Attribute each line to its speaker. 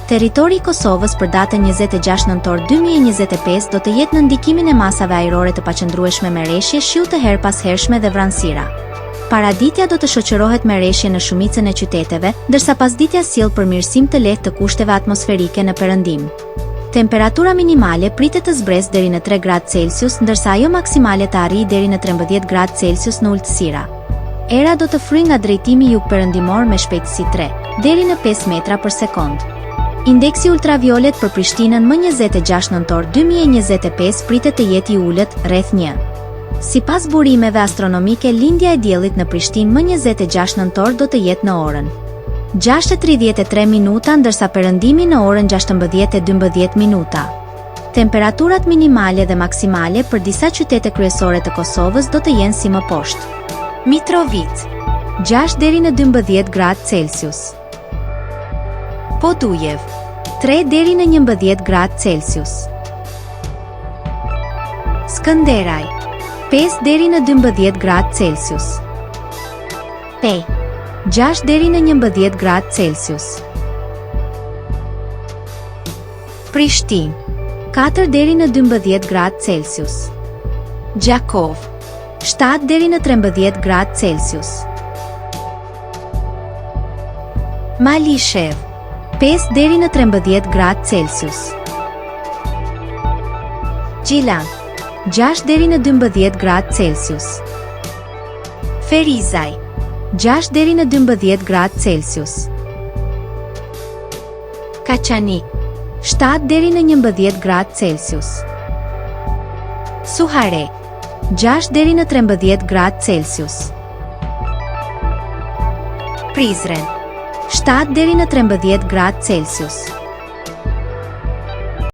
Speaker 1: Territori i Kosovës për datën 26 nëntor 2025 do të jetë nën ndikimin e masave ajrore të paqëndrueshme me reshje shiu të herëpashershme dhe vranësira. Paraditja do të shoqërohet me reshje në shumicën e qyteteve, ndërsa pasditja sjell përmirësim të lehtë të kushteve atmosferike në perëndim. Temperatura minimale pritet të zbresë deri në 3 gradë Celsius, ndërsa ajo maksimale të arrijë deri në 13 gradë Celsius në ultësira. Era do të fryjë nga drejtimi jugperëndimor me shpejtësi 3 deri në 5 metra për sekondë. Indeksi ultraviolet për Prishtinën më 26 nëntor 2025 pritet të jetë i ulët, rreth 1. Sipas burimeve astronomike lindja e diellit në Prishtinë më 26 nëntor do të jetë në orën 6:33 minuta ndërsa perëndimi në orën 16:12 minuta. Temperaturat minimale dhe maksimale për disa qytete kryesore të Kosovës do të jenë si më poshtë. Mitrovicë, 6 deri në 12 gradë Celsius. Podujevë, 3 deri në 11 gradë Celsius. Skënderaj, 5 deri në 12 gradë Celsius. Pejë, 6 deri në 11 gradë Celsius. Prishtinë, 4 deri në 12 gradë Celsius. Gjakovë, 7 deri në 13 gradë Celsius. Malishevë, 5 deri në 13 gradë Celsius. Gjilan, 6 deri në 12 gradë Celsius. Ferizaj, 6 deri në 12 gradë Celsius. Kaçanik, 7 deri në 11 gradë Celsius. Suharekë, 6 deri në 13 gradë Celsius. Prizren, 7 deri në 13 gradë Celsius.